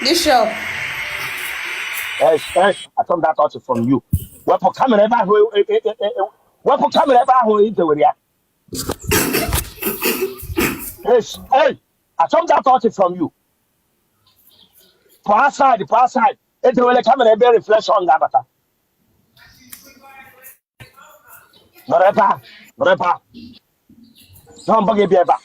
Bishop. Yes, yes, achọ m that touch from you. Wepụ camera ebe ahụ wepụ camera ebe ahụ i dewere ya. Yes, hey, achọ m that touch from you. Pụọ aside, pụọ aside. Edewele camera ebe reflection ga-abata. Nọrọ ebe a, nọrọ ebe a. Nọ mbọ gị bịa ebe a.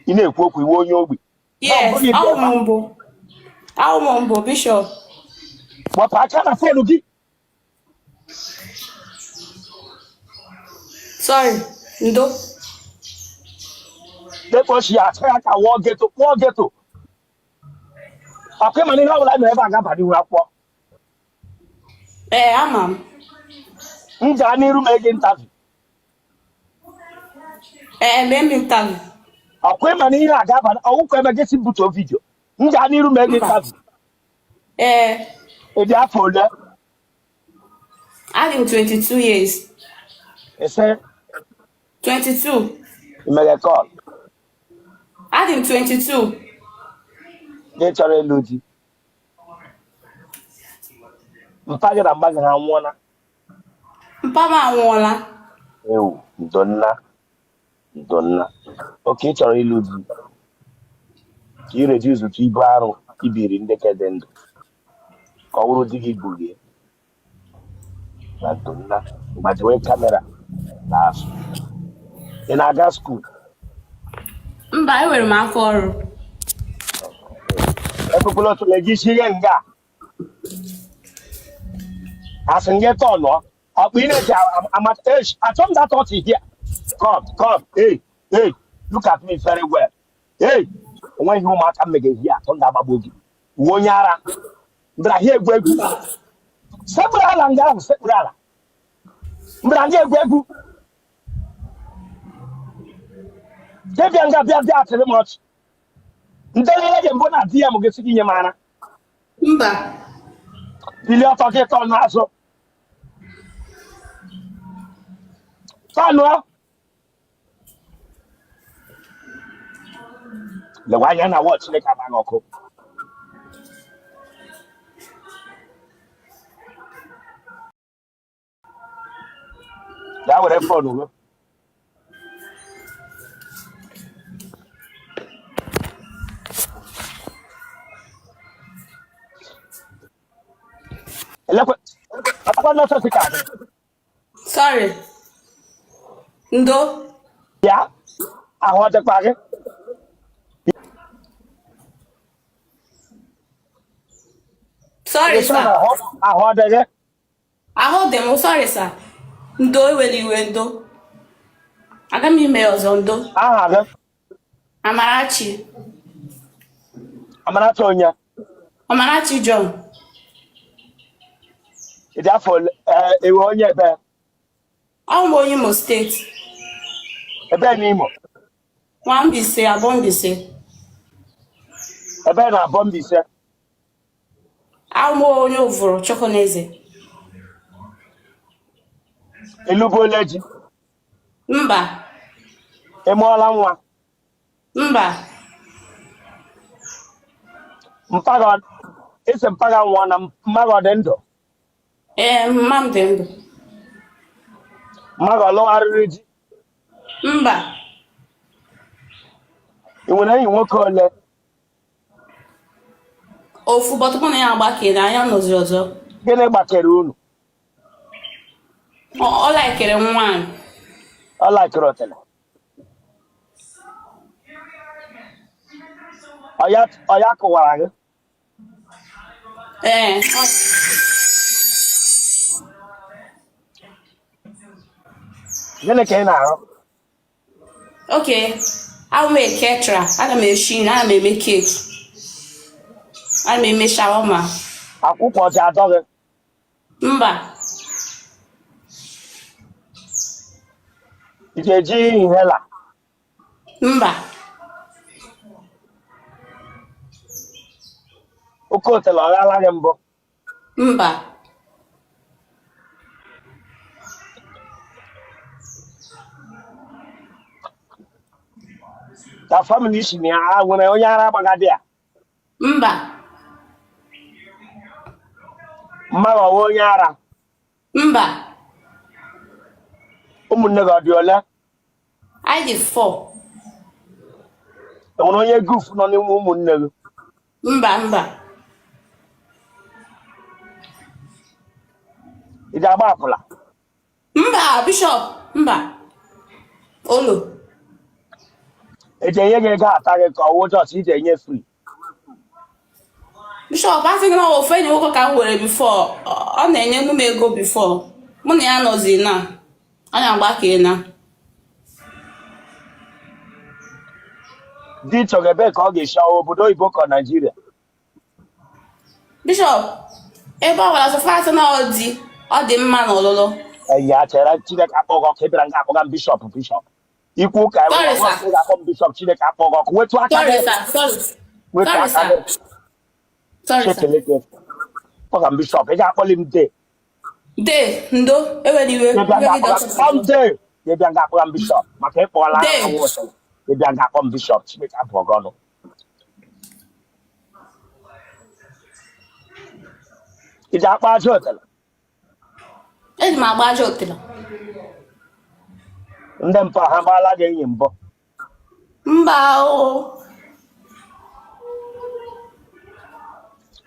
Ị na-ekwu okwu ị wụ onye ogbi. Yes, awụ m mbụ Bishop. Wepụ aka na phone gị. Sorry, ndo. Dekpochi ya achọ ya ka wụọ ghetto, kpụọ ghetto. Ọkwa ị ma na ihe ọbụla nọ ebe a ga-aba n'ihu akwụkwọ. Ee, ama m. M gaa n'iru mee gị interview. Ee, mee m interview. Ọkwa ị ma na ihe a ga-aba ọwụkwa ebe gị si butuo video. M gaa n'iru mee gị interview. Ee. Ị dị afọ ole? Adị m 22 years. Ị sị? 22. Ị mere call? Adị m 22. Gị chọrọ ịlụ di? Mpa gị na mma gị ha nwụọla? Mpa m anwụọla. Ewu, ndo nna. Ndo nna. Okay, ị chọrọ ịlụ di ka ị reduce tụ ibu arụ i biri ndị ke dị ndụ ka ọ wụrụ di gị bulie na ndo nna gbajiwe camera n'azụ. Ị na-aga school? Mba, enwere m aka ọrụ. Ekwekwala otu na-eji isi ihe nga asị gị tọnụọ ọkpụ ị na-eji amata achọ m that touch here. Come, come, hey, hey, look at me very well. Hey, o nweghị ihe ụmụaka mmega ehi atọ ndị agbagbo gị uwe onye ara mbịara ahịa egwu egwu sekpuru ala nga ahụ sekpuru ala mbịara ndị egwu egwu debịa nga bịa bịa atịrị m ọchị ndelele gị mbụ na di ya m gị sị gị nye m ara. Mba. Bilie ọtọ gị tọnụ azụ tọnụọ lewe anya na wọọ Chineke agba gị ọkụ. Gaa were phone gị. Elekwe akwụkwọ nọọsụ ka adị. Sorry. Ndo. Ya ahụ ọ dịkwa gị? Sorry, sir. Ahụ ọ dị gị? Ahụ dị m, sorry sir. Ndo, ewela iwe, ndo. Aga m ime ọzọ, ndo. Aha gị? Amarachi. Amarachi onye? Amarachi John. Ị dị afọ ole? Ị wụ onye ebe? Awụ m onye Imo State. Ebe n'Imo? Nwambise, Abọ Mbaise. Ebe na Abọ Mbaise? Awụ m onye Ụvụrụ Chukwuneze. Ị lụbuola di? Mba. Ị mụọla nwa? Mba. Mpa gị ị sị mpa gị anwụọ na mma gị ọ dị ndụ? Ee, mma m dị ndụ. Mma gị ọ lụgharịrị di? Mba. Ị nwere enyi nwoke ole? Ofu, but mụ na ya agbakere, anyị anọzi ọzọ. Gịnị gbakere unu? Ọ laikere nwaanyị. Ọ laikere otele. Ọ ya kụwara gị? Ee. Gịnị ka ị na-arụ? Okay, awụ m a caterer. Ana m eshi nri, ana m eme cake, ana m eme shawarma. Akwụkwọ ji adọ gị? Mba. Ị ga-eji inhaler? Mba. Oke otele ọ ghala gị mbụ? Mba. Na family si na ya nwere onye ara agbagadị a? Mba. Mma gị ọ wụ onye ara? Mba. Ụmụnne gị ọ dị ole? Anyị dị 4. E nwere onye goof nọ n'ime ụmụnne gị? Mba, mba. Ị ji agba akwụla? Mba, bishọp, mba. Olo. Eji enye gị ego ata gị ka ọ wụ just iji enye free? Bishọp, asị gị na ofu enyi nwoke ka m nwere before, ọ na-enye m ego before. Mụ na ya nọzi na anyị agbakee na. Di chọga ebe ka ọ ga-esi, ọ wụ obodo oyibo ka ọ Naijiria? Bishọp, ebe ọ gwara so far na ọ dị ọ dị mma n'ọlụlụ. Ya chere, Chineke akpọ gị ọkụ. Ị bịara nga akpọga m bishọp, bishọp ikwu ụka ga-akpọ m bishọp. Chineke akpọ gị ọkụ. Wetu aka gị, wetu aka gị. Chineke kpọga m bishọp, ị ga-akpọli m de. De, ndo, ewela iwe. Ị bịa nga akpọga m bishọp maka ịkpọla ị bịa nga akpọ m bishọp. Chineke abụọ gị ọnụ. Ị ji akpa aja otele? Eji m agba aja otele. Ndị mpa ha gbaala gị enyi mbụ? Mba o.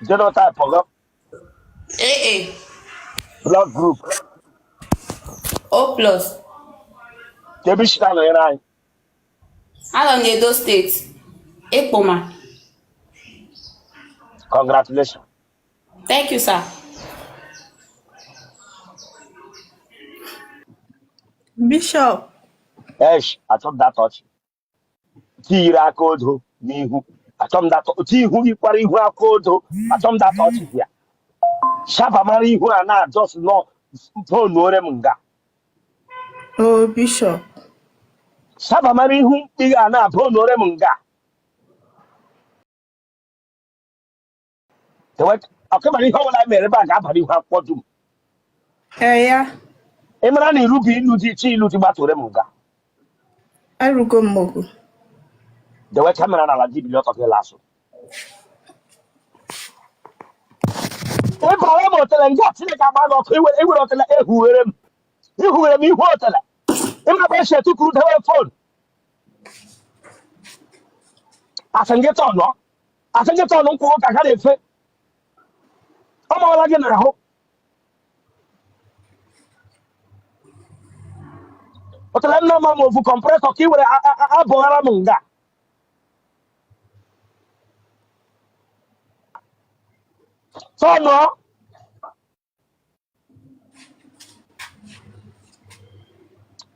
Genotype gị? AA. Blood group? O plus. Ka ebe i si na-anọnyere anyị? Anọ m n'Edo steeti, Ekpoma. Congratulations. Thank you, sir. Bishop. Esh, achọ m that touch. Tiyiri aka odo n'ihu. Achọ m that otu ihu gị kwara ihu aka odo. Achọ m that touch ya. Shaba mara ihu a na just nọ phone ore m nga. Oh, Bishop. Shaba mara ihu mkpi a na phone ore m nga. Ọkụmara ihe ọbụla mere ebe a ga-abara ihu akwụkwọ dum. Ee ya. Ị mara na iru bụ ilu dị iche ilu dị gbatụrụ m nga. Erugo m ogo. Dewe camera n'ala gị, bili ọtọ gị lasụ. Ị bara m otele nga, Chineke agba gị ọkụ. Iwere otele ehuwere m, ihuwere m ihu otele. Ịma bụ esi etukuru dewe phone. Asị gị tọnụọ, asị gị tọnụ nkwụ ka ga na-efe. Ọ mawala gị n'ahụ. Otele nna ma m ofu compressor ka ị were abọghara m nga. Tọnụọ,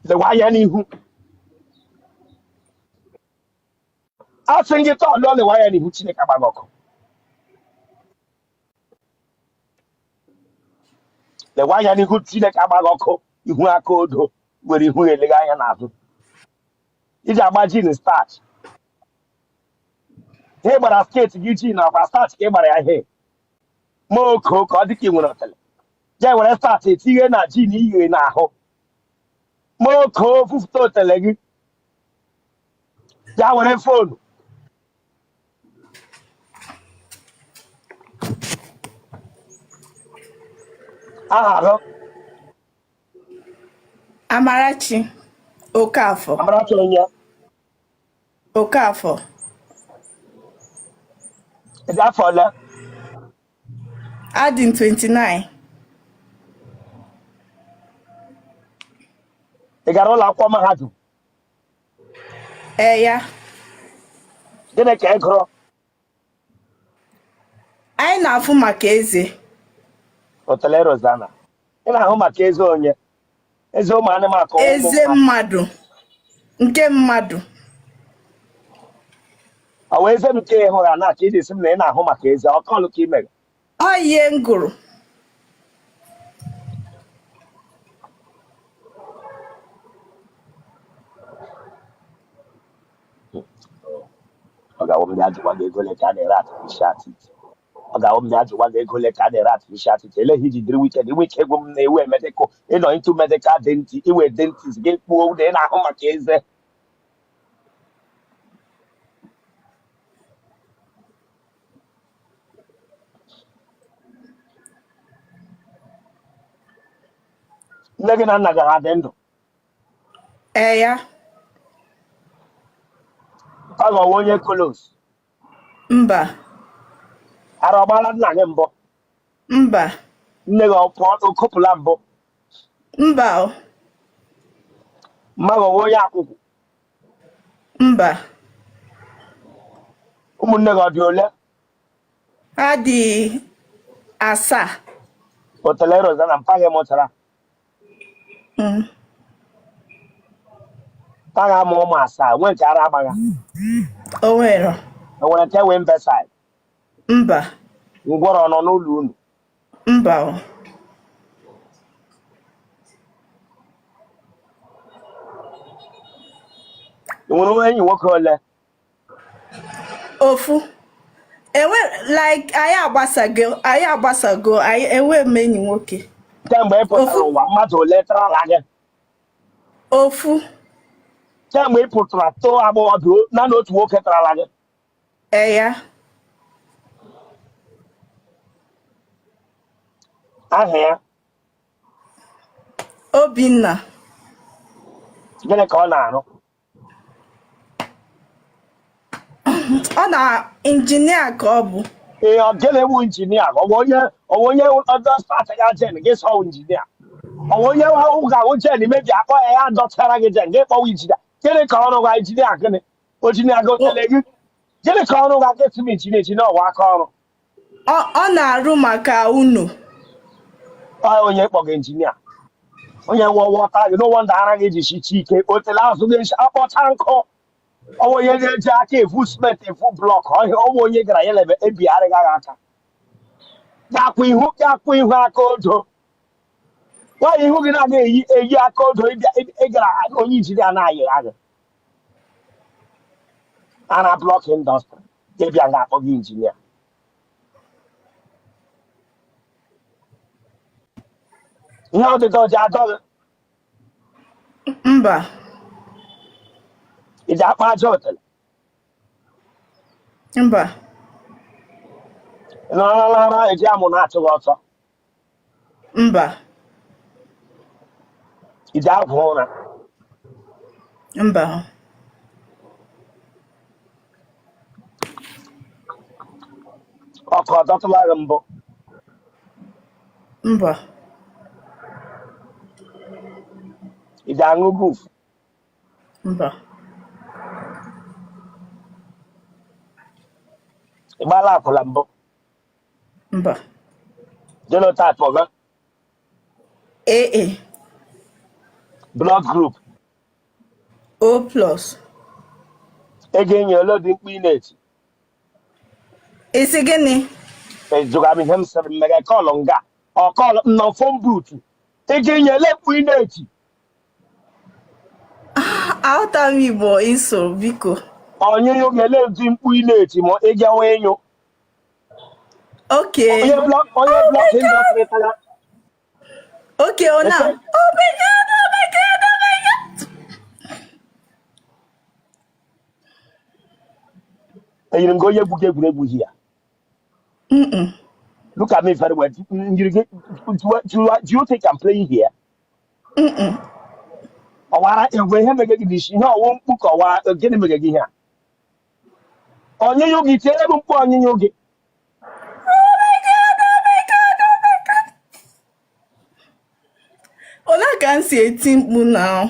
lewe anya n'ihu. Asị gị tọnụọ, lewe anya n'ihu. Chineke agba gị ọkụ. Lewe anya n'ihu. Chineke agba gị ọkụ. Ihu aka odo were ihu elega anya n'azụ. Iji agba jean starch, ihe gbara skirt gị jean ọkwa starch ka ị gbara ya. Ihe ma oko ka ọ dị ka ị nwere otele jee were starch etinye na jean ighe n'ahụ ma oko fufute otele gị ya were phone. Aha gị? Amarachi Okafọ. Amarachi onye? Okafọ. Ị dị afọ ole? Adị m 29. Ị gara ụlọ akwụkwọ mahadum? Ee ya. Gịnị ka ị gụrụ? Anyị na-afụ maka eze. Otele Rosanna, ị na-ahụ maka eze onye? Eze ụmụ anụmanụ ka ụmụ Eze mmadụ? Mmadụ. Nke mmadụ. Ọ wụ eze m ka ị hụrụ na ka ị ji sị m na ị na-ahụ maka eze ọkọlụ ka ị mere? Ọ ihe m gụrụ. Ọ ga-awụ m bịa jụwa gị ego ole ka a na-ere artificial teeth. Ọ ga-awụ m bịa jụwa gị ego ole ka a na-ere artificial teeth. Eleghị iji dịrị wicked wike egwu m na-ewe medical, ịnọ into medical dentist, iwe dentist gị kpuo na ị na-ahụ maka eze. Nne gị na nna gị ha dị ndụ? Ee ya. Ọ ghọwa onye kolos? Mba. Ara ọ gbala nna gị mbụ? Mba. Nne gị ọ pụọ okopụla mbụ? Mba o. Mma gị ọwa onye akwụkwụ? Mba. Ụmụnne gị ọ dị ole? Ha dị 7. Otele Rosanna mpa gị mụchara mpa gị amụ ụmụ 7, nwee nke ara agbagha? O nwere. E nwere nke wee imbecile? Mba. Ngwọrọ nọ n'ụlọ unu? Mba o. Ị nwere enyi nwoke ole? Ofu. Enwe like anyị agbasago, anyị enwe m enyi nwoke. Kemgbe ị pụtara Ofu. ụwa, mmadụ ole tarala gị? Ofu. Kemgbe ị pụtara too agbọghọ, naanị otu nwoke tarala gị? Ee ya. Aha ya? Obinna. Gịnị ka ọ na-arụ? Ọ na injinia ka ọ bụ. Ee, ọ gịnị bụ injinia? Ọ bụ onye ọ bụ onye ọdọ start ga gen gị sọ injinia? Ọ bụ onye ahụ ga-ahụ gen mebi akpọ ya, ya dọtara gị gen gị kpọwa injinia? Gịnị ka ọrụ gwa injinia? Gịnị injinia gotele gị? Gịnị ka ọrụ gwa gị tụm injinia? Injinia ọwa aka ọrụ? Ọ na-arụ maka unu. Ọ onye kpọ gị injinia, onye nwe wọta gị. No wonder ara gị ji shichi ike. Otele azụ gị akpọcha nkụ. Ọ bụ onye na-eji aka evu simenti, evu block ọhịa. Ọ bụ onye gara ya lebe ebigharị gị aka ga-akwụ ihu, ga-akwụ ihu aka odo. Nwaanyị, ihu gị na-aga eyi eyi aka odo. Ịbịa ịgara onye injinia na-ayị agị ara block industry, ịbịa ga-akpọ gị injinia. Ihe ọdịda ọji adọ gị? Mba. Iji akpa aja otele? Mba. Ị nọrọla ara eji amụ na-achụ gị ọsọ? Mba. Iji agwụ ụra? Mba. Ọkụ ọ dọtụla gị mbụ? Mba. Iji aṅụ guf? Mba. Ị gbaala akwụla mbụ? Mba. Genotype gị? AA. Blood group? O plus. Ego enyi ole dị mkpu ị na-eti? Isi gịnị? Ejụga m ihe m sịrị m mere call nga ọ call m nọ phone booth. Ego enyi ole mkpu ị na-eti? Aghọta m Igbo ịsụ, biko. Ọnyụnyụ ga-ele dị mkpu ị na-eti ma ị gawa ịnyụ. Okay. Onye block, onye Oh block my God. industry tara. Okay, oh now. Oh my God, oh my God, oh my God. Enyere m gị onye egwu gị egwuregwu hi ya. Look at me very well. Nyiri gị, do you think I'm playing here? Ọwara egwe ihe mege gị n'isi, ihe ọwụ mkpu ka ọwa gịnị mege gị ihe a? Ọnyụnyụ gị, tiere m mkpu ọnyụnyụ gị. Oh my God, oh my God, oh my God. Olee ka m si eti mkpu na?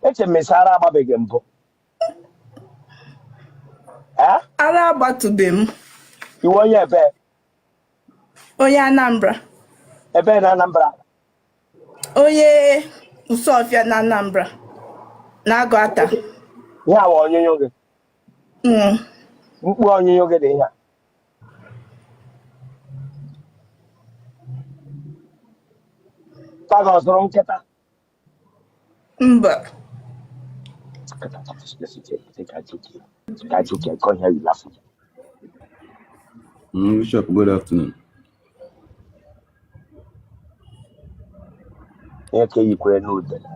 Eche m ara agbabeghị mbụ. Eh? Ara agbatụbe m. Iwe onye ebe? Onye Anambra. Ebe na Anambra? Onye Nsọfịa na Anambra. Na-agụ ata. Ihe awa ọnyụnyụ gị? Mkpu ọnyụnyụ gị dị ihe a. Paga ọ zụrụ nkịta? Mba. Come here, you laughing. Bishop, good afternoon. Ihe ka eyikwere n'udele.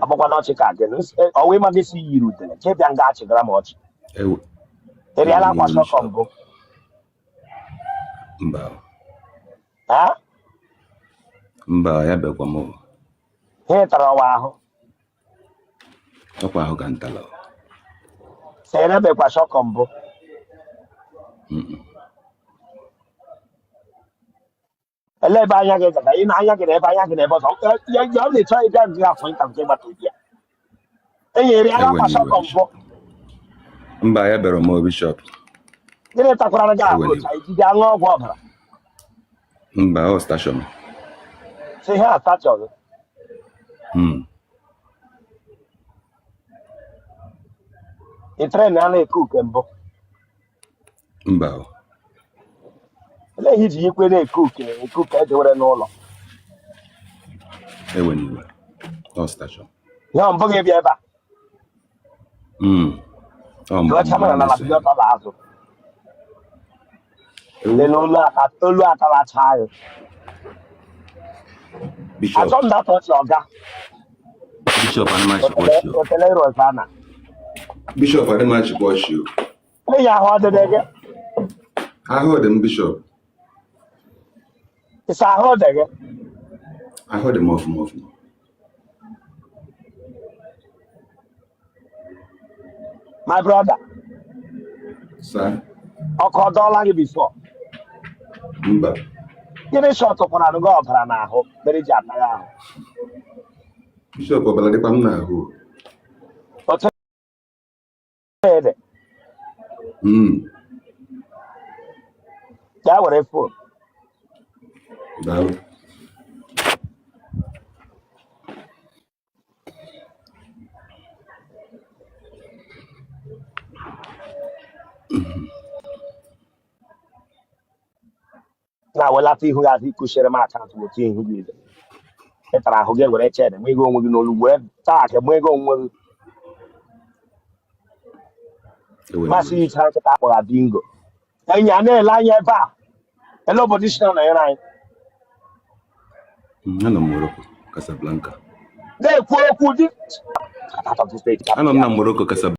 Agbakwana ọchị ka gị. Ọwa ịma gị si yiri udele. Ka ịbịa nga achịgara m ọchị. Ewe, Ị rịala ewe akwa n'iwe sọkọ Bishop. mbụ? Mba. Ha? Mba, ya bekwa m. Ihe tara ọwa ahụ. Ọkwa ahụ ka ntala. Sere bekwa shọkọ mbụ. Ele ebe anya gị gaga ị na anya gị na ebe anya gị na ebe ọzọ. Ya ya ọ na-eche ịbịa gị afọ ịta nke gbata obi ya. Enyere ya Ewe akwa n'iwe, shọkọ mbụ. Bishọp. Mba, ya bịara m, Bishọp. Gịnị takwara gị ahụ Ewe otu n'iwe. ijiji aṅụ ọgwụ ọbara? Mba, ọ stashọn. Si ihe asatọ gị. Ị tren a na-eke uke mbụ? Mba o. Olee ihe iji ikwe na-eke uke eke uke edewere n'ụlọ? Ewe n'iwe. Ọ stashọn. Ihe ọ mbụ gị bịa ebe a? Ọ mbụ Dụọcha m mara na na-eso bịa ọtọ la azụ. Ewu. Lele olu ata olu atalacha anyị. Bishọp. Achọ m data ọchị ọga. Bishọp, anamachikwa ọchị o. Otele Rosanna. Bishọp, anamachikwa ọchị o. Enyi, ahụ ọdịdị gị? Ahụ dị m, Bishọp. Ịsa ahụ dị gị? Ahụ dị m ọfụma ọfụma. My brother. Sir. Ọkụ ọ dọọla gị before? Mba. Gịnị shọtụkwara gị ọbara n'ahụ mere i ji ata ya ahụ? Bishọp, ọbara dịkwa m n'ahụ. Otu ede. Gaa were phone. Daalụ. Na-awelata ihu gị azụ, ikuchere m akaụntụ otu ihu gị dị. Ị tara ahụ gị were ched nwe ego onwe gị n'olu were taa ka nwe ego onwe gị. Ewe masị n'iwe. icha nkịta akpọrọ bingo. Enyi, a na-ele anya ebe a, ele obodo isi na nọnyere anyị? Anọ m Morocco, Casablanca. Na-ekwu okwu dị. Anọ m na Morocco, Casablanca.